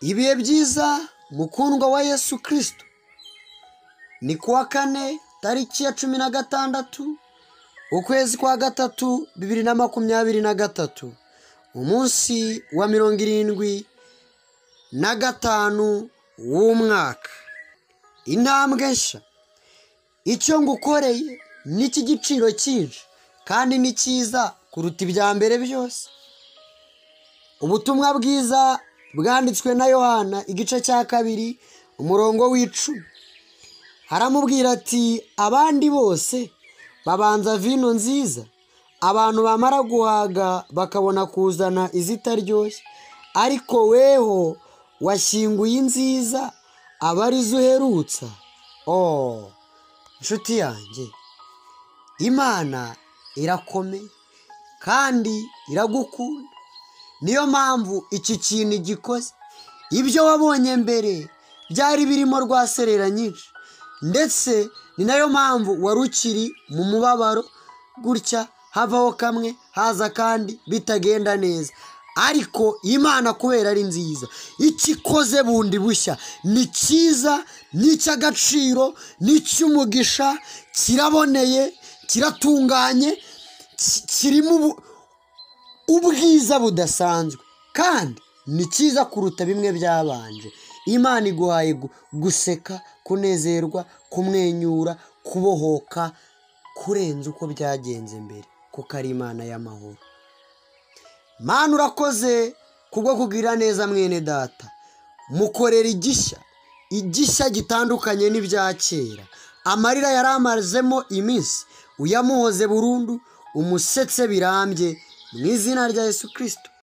Ibihe byiza mukundwa wa Yesu Kristo. Ni kuwa kane tariki ya 16 ukwezi kwa 3 2023, umunsi wa 75 w'umwaka. Intambwe nshya. Icyo ngukoreye ni icy'igiciro cyinshi kandi ni cyiza kuruta ibya mbere byose. Ubutumwa bwiza bwanditswe na Yohana igice cya 2 umurongo w'10. Haramubwira ati abandi bose babanza vino nziza, abantu bamara guhaga bakabona kuzana izitaryoshye, ariko weho washyinguye inziza aba arizo uherutsa. Oh, nshuti yanjye, Imana irakomeye kandi iragukunda. Niyo mpamvu iki kintu gikoze. Ibyo wabonye mbere byari birimo rwaserera nyinshi, ndetse ni nayo mpamvu wari ukiri mu mubabaro gutya, havaho kamwe haza kandi bitagenda neza. Ariko Imana kubera ari nziza, ikikoze bundi bushya ni cyiza, ni icy'agaciro, ni icy'umugisha, kiraboneye, kiratunganye, kirimo ubwiza budasanzwe, kandi ni cyiza kuruta bimwe byabanje. Imana iguhaye guseka, kunezerwa, kumwenyura, kubohoka kurenza uko byagenze mbere, kuko ari Imana y'amahoro. Mana urakoze kubwo kugira neza mwene data. Mukorera igishya, igishya gitandukanye n'ibya kera. Amarira yari amazemo iminsi uyamuhoze burundu, umusetse birambye mu izina rya Yesu Kristo.